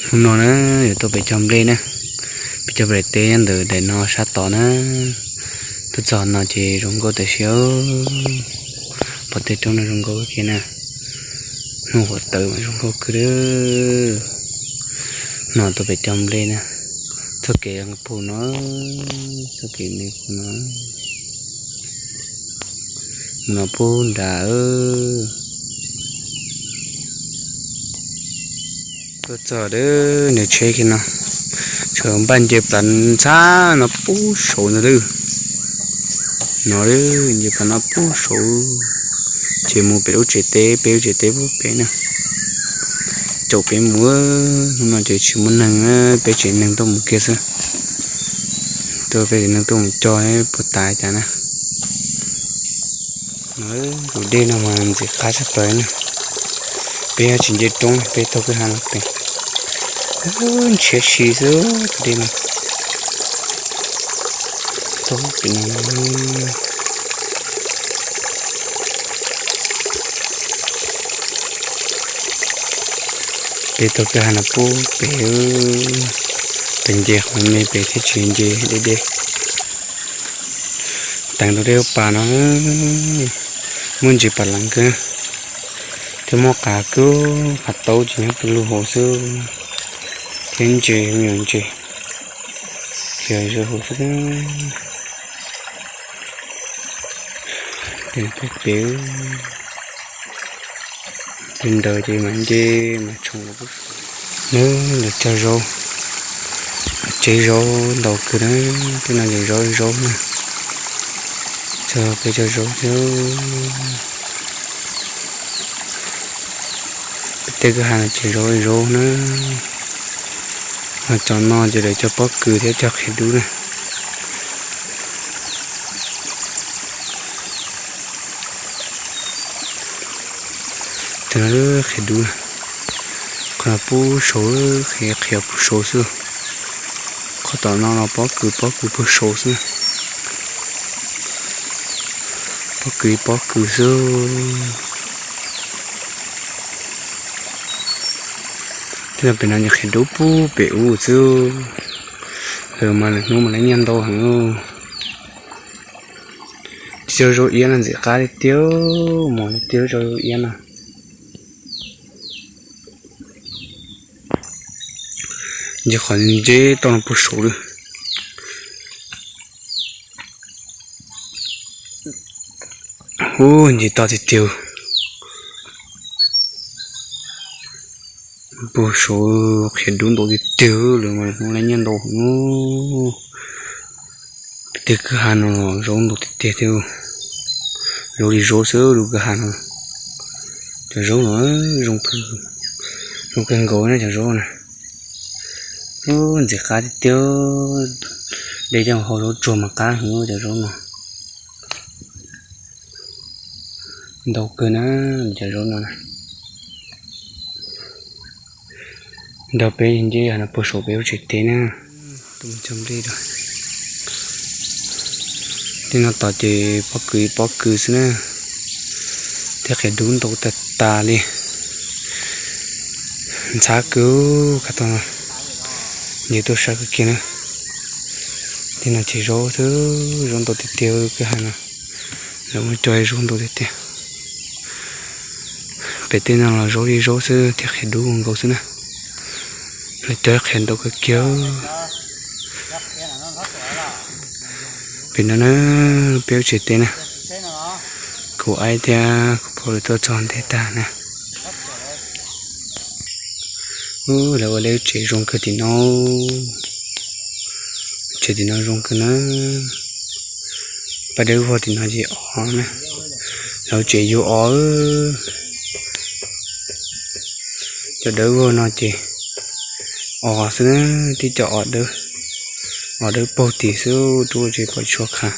Hnub no na, yuav tuaj pem cog nplej na, pem cog nplej teb nyob ntawm daim no sab tod na. Tuaj txog no ces zoo nkauj tam sim. Pom tej roob no zoo nkauj kiag na. Hnub huam tawm mas zoo nkauj kawg li. No tuaj pem cog nplej na. Txoj kev pug no, txoj kev me pug no, mus no pug nrad. Tuaj txog nws tsheb kiag no, tsheb npaj nce plaws ntxhab no pub saud ntag lawm. No nce plaws no pub saud, ces mus pem lub tsev teb, peb lub tsev teb pub pem na. Caum peb mus, hnub no ces tsis muaj neeg, peb tsev neeg tuaj mus kiag xwb. Tuaj peb tsev neeg tuaj mus cog puas tas cas na. Tus dej no mas ntxim qab tshaj plaws na. Peb tsis nce roob, peb taug kwj ha no pem. Ntshiab si xwb tus dej no. Taug pem no, peb taug kwj ha no pub pem, pem nce qhov me pem thiab tsis nce deb deb. Teev tus dej pas no, muaj ntses pas leev kawg, thiab muaj qas kub, qas taub ces nyob pem lub hauv xwb, thiab ntses me nyuam ntses, ces zoo hauv xwb. Pem pub pem, pem ntawd ces mam nce mam tshoov. Nws lawv cog zaub, tsev zaub ntau kawg na, tej no ces zaub zaub na. Txog peb cog zaub thiab. Peb tej kwj ha no ces zaub zaub na. Ho cov no ces lawv cog pob kws thiab cog qhiav dub na. Cov no qhiav dub, qhov no pub saud, qhiav qhiav pug saud xwb. Qhov tom no los pob kws pob kws pug saud xwb. Pob kws ib pob kws xwb. Tej no pem no ces qhiav dub pub pem ub xwb. Lawv mas lwm hnub mas lawv nyiaj ntau heev. Cog zaub iab no ntxim qab tiag tiag, mos tiag tiag zaub iab no. Ntsis qhov ntse toj no puag saud lawm. Ub, ntsis toj tiag tiag. Puag saud qhiav dub ntau tiag tiag, lawv mas lwm hnub lawv nyiaj ntau heev. Peb tej kwj ha no zaub ntau tiag tiag thiab. Zaub li zaub xwb lub kwj ha no. Cov zaub no zoo kawg, zoo kawg nkaus na cov zaub na. Ub, ntxim qab tiag tiag. Dej coj hau zaub tsuag mas qab heev cov zaub no. Ntau kawg na, cov zaub no na. Nrog peb nce yog no puag saum peb lub tsev teb na. Tus mus cog nplej rau. Tej no tom ces pob kws pob kws xwb na. Tej qhiav dub ntau tag tas li. Ntxhab kawg, kav tau nce tuaj saib kawg kiag na. Tej no ces zaub xwb, zaub ntau tiag tiag kwj ha no. Lawv muab cog zaub ntau tiag tiag. Pem tej no los zaub li zaub xwb thiab qhiav dub nkaus xwb na. Lawv cog qhiav ntau kawg kiag. Pem no na, peb lub tsev teb na. Kuv aib thiab kuv pog lawv tuaj txog ntev tag na. Ub, lawv ua lawv tsev zoo kawg tim no. Tsev tim no zoo kawg na. Pab dawb vog tim no ces os na. Lawv tsev yug os. Cov dawb vog no ces os xwb na, tib co os dawb, os dawb paug tim xwb, rub tsis pom tshua qha.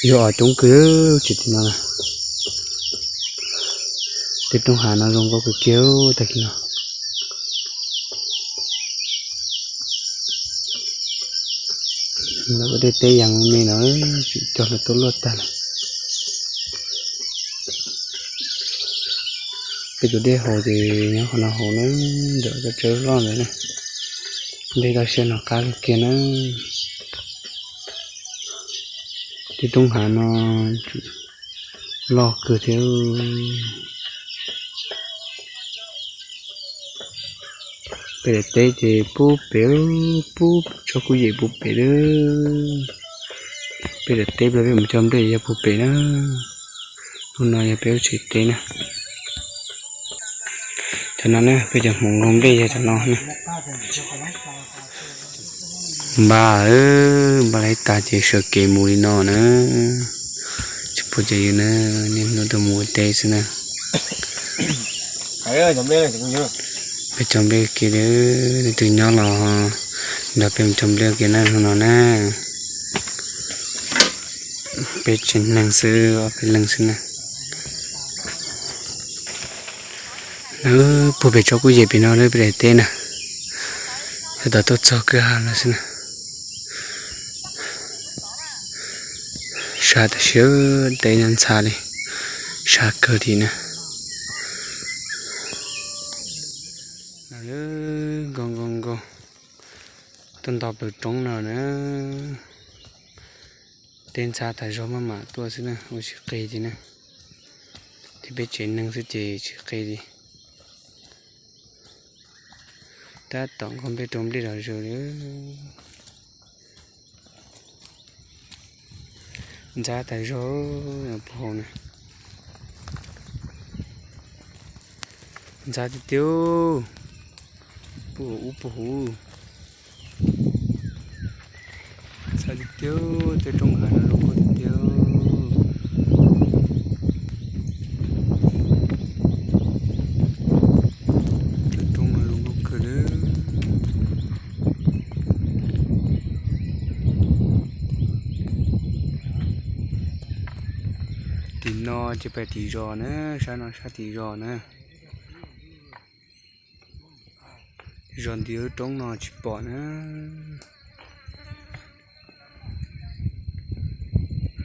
Yug os coob kawg tsev tim no. Tej roob hav no zoo nkauj kawg kiag tag kis no. Lawv ua tej teb yas me no, tsis cog lawv tuaj luaj tag lawm. Peb tus dej haus ces nyob qhov no haus na, ntawm cov tsawb loj ntawd na. Dej toj siab no qab kawg kiag na. Tej roob hav no loj kawg thiab. Peb daim teb ces pub pem, pub tsob kuj yem pub pem lawm. Peb daim teb plaws peb mus cog nplej yog pub pem na. Hnub no yog peb lub tsev teb na. Cov no na, peb cov hmoov nkaug nplej yog cov no na. Npaj, npaj laib tas ces sawv kev mus li no na. Tsis pub cov yus na, niaj hnub tuaj mus ua teb xwb na. Peb cog nplej kiag, leej twg nyob los nrog peb mus cog nplej kiag na hnub no na. Peb tsev neeg xwb, ob peb leeg xwb na. Pub pem tsob kuj yem pem no lawm peb daim teb na. Tab tom tuaj txog kwj ha no xwb na. Sab tam sim teb nyob ntxhab li, sab kawg li na. Nkaug nkaug nkaug, tuaj nto plaws roob no na. Teb ntxhab tas zog maj mam tuaj xwb na, ua tsis qis li na. Ces peb tsev neeg xwb ces tsis qis li. Tab tom nkaug nplej rau nplej los zaws li. Ntxhab tas zog puag hauv na. Ntxhab tiag tiag, puag hauv ub puag huv. Ntxhab tiag tiag, tej roob hav no zoo nkauj tiag tiag. Tej roob no zoo nkauj kawg li. Tim no ces pem tim zos na, sab no sab tim zos na. Zos nti lub roob no tsis pom na.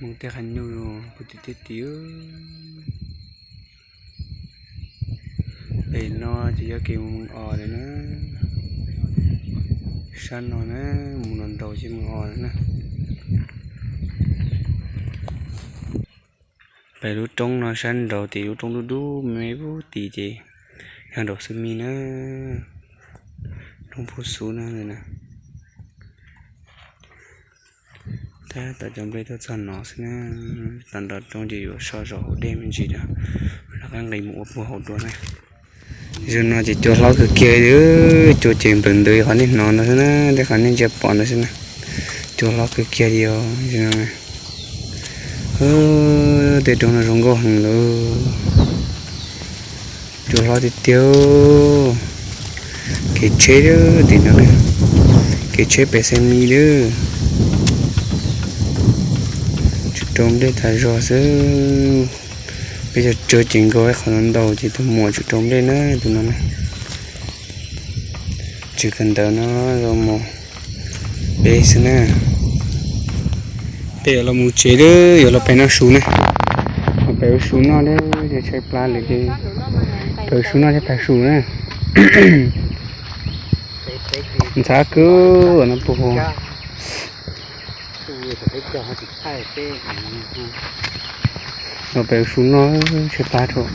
Mus tej qhov nyuj puag tim tej tim. Pem no ces yog kev mus Meeg Os lawm na. Sab no na, mus no nraud ces Meeg Os lawm na. Pem lub roob no sab nraud tim lub roob dub dub me me pub tim ces yog nraud xwb mi na. Roob pub xub na. Tab tom cov nplej tuaj txog no xwb na. Tom nraud roob ces yuav so zos hauv dej me ntsis na, rov qab nqis mus ua puag hauv dua na. Zaum no ces cua hlob kawg kiag li, cua ces nplawm ntws qhov nej hnov no xwb na, tej qhov nej ntsia pom no xwb na. Cua hlob kawg kiag li os. Tej roob no zoo nkauj heev lawm. Cua hlob tiag tiag. Kev tsheb tim no, kev tsheb pem xe mi lawm. Tsw rau nplej tas zog xwb. Peb cov tsawb ces nkaug qhov no ntau ces tus muam tsw rau nplej na tus no na. Tsw kawg ntawd no, zoo mus peb xwb na. Peb yuav los mus tsev lawm, yuav los pem noj su na. Los pem ua su noj lawm ces tshaib plab lawm ces pem ua su noj thiab pem su na. Ntxhab kawg no puag hauv. Los pem ua su noj tshaib plab rau.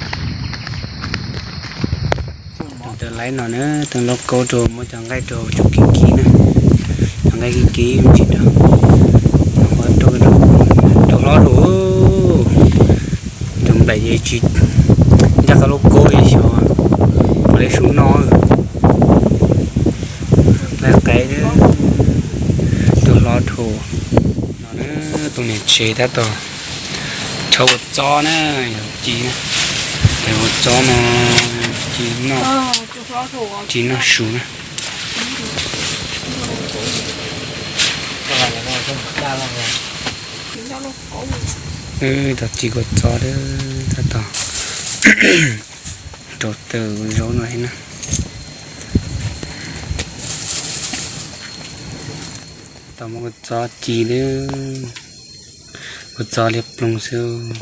Tus laib no na, tus lauj kaub rau muab cov nqaij rau tsuj kiv kiv na. Cov nqaij kiv kiv tsis rau, rau hlob rau. Tus nplaim ces tsis ncaj qab lauj kaub li xyov, ua li su noj. Nqaij qev, tus hlob rau. No na, tus niam tsev tab tom rhaub kua txob na, yog ci na. Ua txob no ci noj, ci noj su na. Tab tom ci kua txob tab tom rau tawm zaub no na. Tau muab kua txob ci lawm, kua txob liab ploog xwb.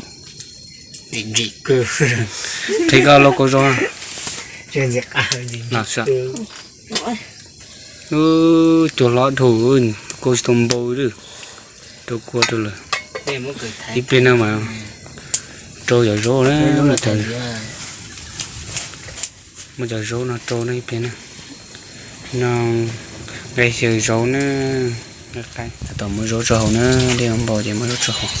Qhib koj lauj Kaub Zaub. Cuag hlob dhau, koj tsis tau npau li. Rau kua rau lawm. Ib pliag no mas rau cov zaub na, muab cov zaub no rau na ib pliag na. No nqe xyaw zaub na, tab tom muab zaub tso hauv na, dej npau ces muab zaub tso hauv.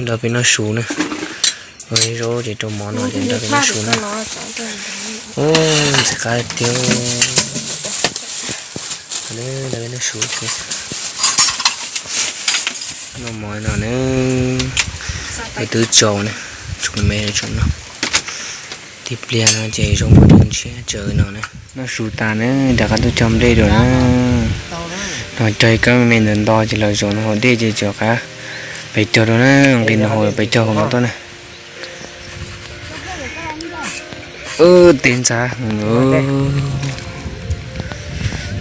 Nrog peb noj su na, zaub ces rau mov no ces nrog peb noj su na. Ntxim qab tiag. Nrog peb noj su, noj mov no na, es twb tsaus na, tsaus me tsaus no. Tib pliag no ces zoo npaum li ntshiab tsawv no na. Noj su tas na, rov qab tuaj cog nplej dua na. No cog ib kab me me ntawd nto ces los zaum no haus dej ces rov qab pem cog dua na, nqis no haus pem cog hauv no tuaj na. Teb ntxhab,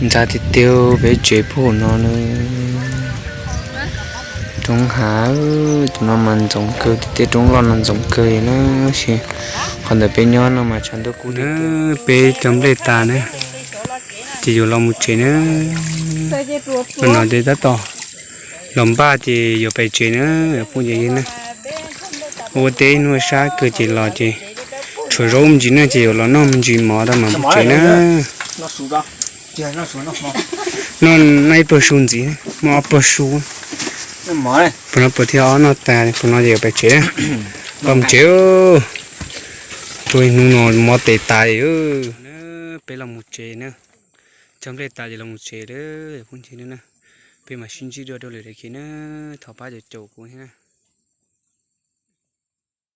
ntxhab tiag tiag, peb tsev puag no na. Roob hav, tus no mas ntxoov kawg, tej roob loj no ntxoov kawg na, tab sis qhov ntawm peb nyob no mas tshav ntuj kub. Peb cog nplej tas na, ces yuav los mus tsev na. Tus no ces tab tom los npaj ces yuav pem tsev na, phooj ywg na. Ua teb ib hnub sab kawg ces los ces tshuav zaub me ntsis na ces yuav los noj me ntsis mov tau mam mus tsev na. Noj ib pluag su ntxiv, muaj ob pluag su. Puas no puas thiaj ob noj tas, puas no ces yuav pem tsev na. Los mus tsev. Tus hnub no mov tes tas na, peb los mus tsev na. Cog nplej tas ces los mus tsev lawm phooj ywg na. Peb mam sib ntsib dua rau lwm daim khi na. Thov pab caum caum kuv thiab na.